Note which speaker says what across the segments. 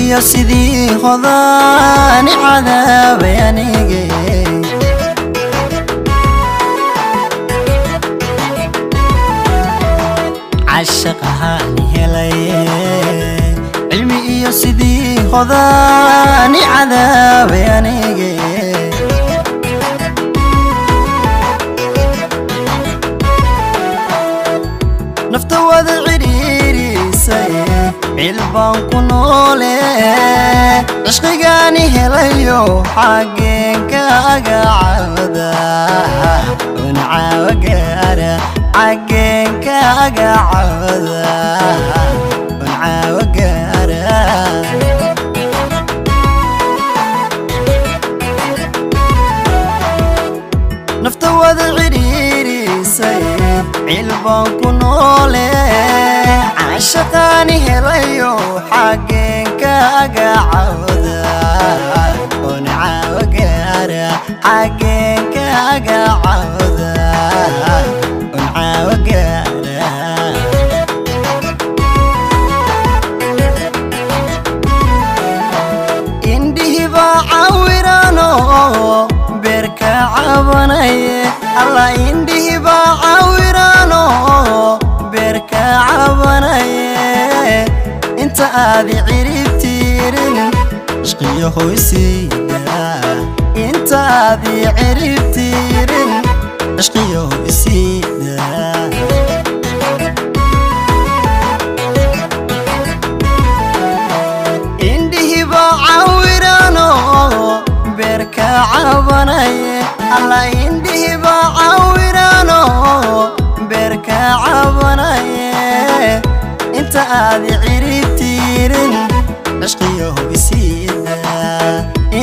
Speaker 1: Cilmi iyo sidii hodaani cadaabay anige. Cashaqahaani helaye, cilmi iyo sidii hodaani cadaabay anige. Nafta wada cidhiidhisay, cil baan ku noole. Cishqigaani helayo, xaggeen kaaga cawda un caawa gaara? Xaggeen kaaga cawda un caawa gaara? Nafta wada cidhiidhisay, cil baan ku noole. Cashaqaani helayo, xaggeen kaaga cawda un caawa gaara? Xaggeen kaaga cawda un caawa gaara? Indhihii baa cawirano beerka cabanaye. Allah, indhihii baa cawirano beerka cabanaye. Inta aadi ciribtiirin, ishqiyo hoysiida. Inta aadi ciribtiirin, ishqiyo hoysiida. Indhihii baa cawirano beerka cabanaye. Allah, indhihii baa cawirano beerka cabanaye. Inta aadi ciribtiirin, cishqiyo isiida.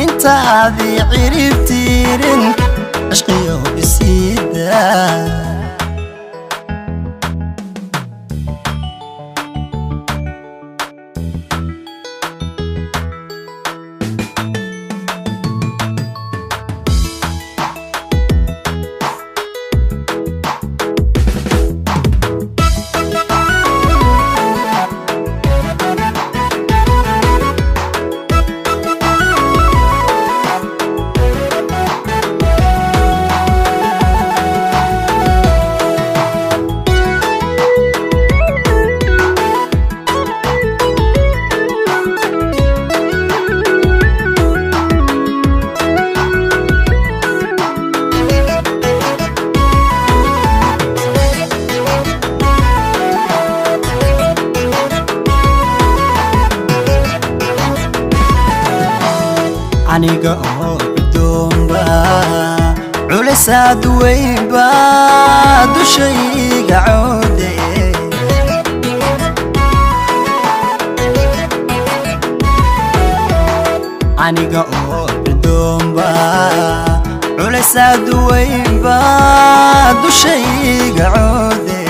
Speaker 1: Inta aadi ciribtiirin, cishqiyo isiida. Aniga oo gudoomba, culisaad weynba dushayga coode. Aniga oo gudoomba, culisaad weynba dushayga coode.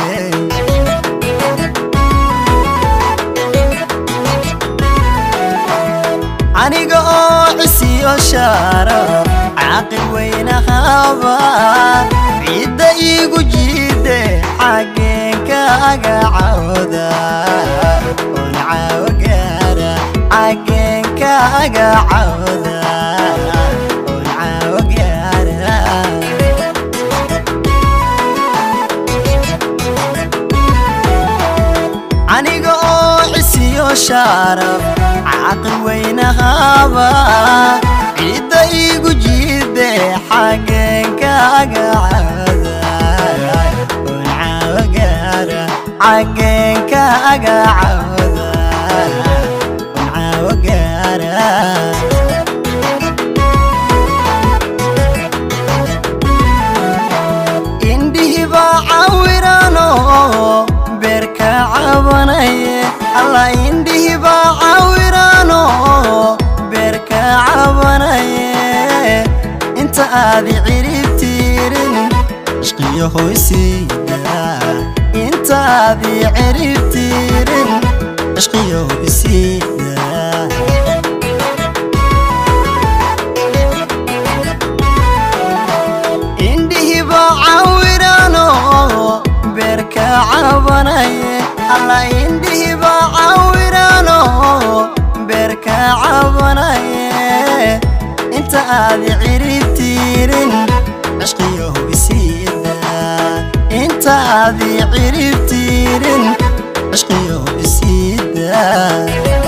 Speaker 1: Aniga oo cisiyo sharaf, caaqil weynahaba ciidda iigu jiide, xaggeen kaaga cawda oon caawo gaara? Xaggeen kaaga cawda oon caawo gaara? Aniga oo cisiyo sharaf, caaqil weynahaba ciidda iigu jiide, xaggeen kaaga cawda oon caawo gaara? Xaggeen kaaga cawda oon caawo gaara? Indhihii baa cawirano beerka cabanaye. Allah, indhihii baa cawirano beerka cabanaye. Inta aadi ciribtiirin, ishqiyo hoysiida. Inta aadi ciribtiirin, ishqiyo isiida. Indhihii baa cawirano beerka cabanaye. Allah, indhihii baa cawirano beerka Inta aad ciribtirin, cishqiyahu isiida. Inta aad ciribtirin, cishqiyahu isiida.